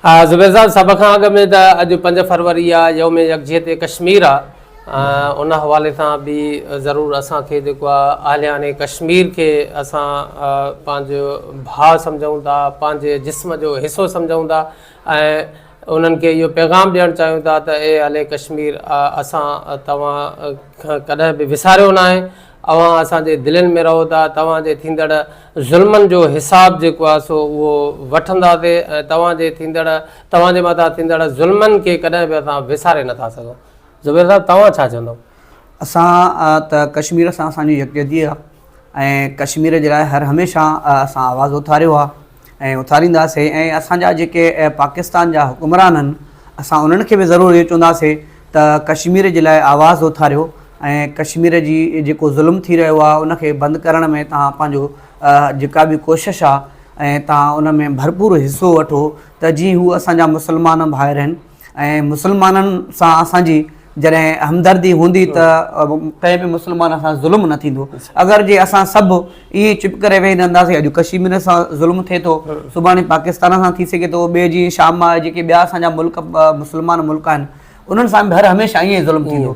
زبير صاحب سڀ کان اڳ ۾ ته اڄ 5 فروري آ، يوم يڪجهتي ڪشمير آ، ان حوالي سان به ضرور اسان کي جيڪو آ اهليان ڪشمير کي اسان پنهنجو ڀاء سمجهون ٿا، پنهنجي جسم جو حصو سمجهون ٿا ۽ انهن کي اهو پيغام ڏيڻ چاهيون ٿا ته اي اهل ڪشمير اسان توهان کان ڪڏهن به وساريو ناهي، اوهان اسان جي دلين ۾ رهو ٿا، توهان جي ٿيندڙ ظلمن جو حساب جيڪو آهي سو اهو وٺنداسين ۽ توهان جي ٿيندڙ توهان جي مٿان ٿيندڙ ظلمن کي ڪڏهن به اسان وساري نٿا سگهون. زبير صاحب توهان ڇا چوندؤ؟ اسان ته ڪشمير سان اسان جي يڪجهتي آهي ۽ ڪشمير جي لاء هر هميشه اسان آواز اٿاريو آهي ۽ اٿارينداسين ۽ اسان جا جيڪي پاڪستان جا حڪمران آهن اسان انهن کي به ضرور اهو چونداسين ته ڪشمير جي لاء آواز اٿاريو ۽ ڪشمير جي جيڪو ظلم ٿي رهيو آهي ان کي بند ڪرڻ ۾ توهان پنهنجو جيڪا به ڪوشش آهي ۽ توهان ان ۾ ڀرپور حصو وٺو ته جيئن هو اسان جا مسلمان ڀائر آهن ۽ مسلمانن سان اسان جي جڏهن همدردي هوندي ته ڪنهن به مسلمان سان ظلم نه ٿيندو. اگر جي اسان سڀ ائين چپ ڪري ويهي رهنداسين اڄ ڪشمير سان ظلم ٿئي ٿو سڀاڻي پاڪستان سان ٿي سگهي ٿو ٻئي جيئن شام آهي جيڪي ٻيا اسان جا ملڪ مسلمان ملڪ آهن انهن سان به هر هميشه ائين ظلم ٿيندو.